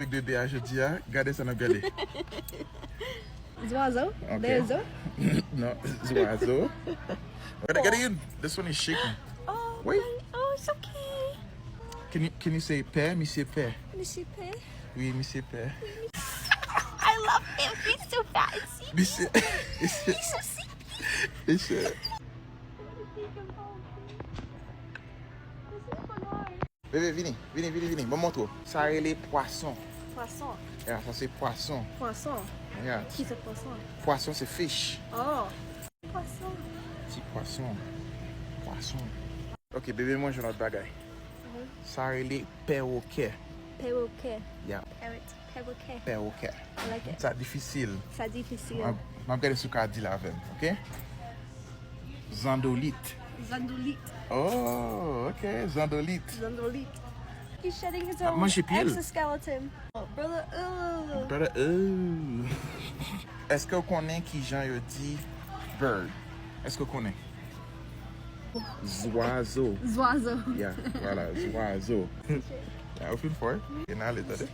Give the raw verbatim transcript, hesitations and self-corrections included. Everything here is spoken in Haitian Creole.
Avèk bebe a jodi a, gade sa n ap gade. Zwazo? Ok. Dezo? Non, zwazo. Gade, gade youn. This one is shaking. Oh, Wait. my- oh, it's okay. Can you, can you say pè? Misye pè. Misye Pè. Wi, misye pè. I love him. He's so fancy. Misye. He's so sick. Misye. What do you think about me? This is banana. Bebe, vini, vini, vini, vini. Mwen montre w. Sa rele pwason. Pwason. Ya, sa se pwason. Pwason. Ya. Ki se pwason? Pwason se fish. Oh. Pwason. Ti pwason. Pwason. Ok, bebe, mwen jwenn lòt bagay. Sa rele pèwokè. Pèwokè. Ya, Parrot. Pèwokè. Pèwokè. I like it. Sa difisil. Sa difisil. M ap, m ap gade si w ka di l avè m, ok? Zandolit. Zandolit. Oh, ok, zandolit. Zandolit. He's shedding his Ap own manje pye l. Exoskeleton. Oh, brother, ooh. Brother, ooh. Èske w konnen ki jan yo di bird? Èske w konnen? Zwazo. Zwazo. Ya, vwala, zwazo. Ya, ou fin fò, wi. E n ale, tande.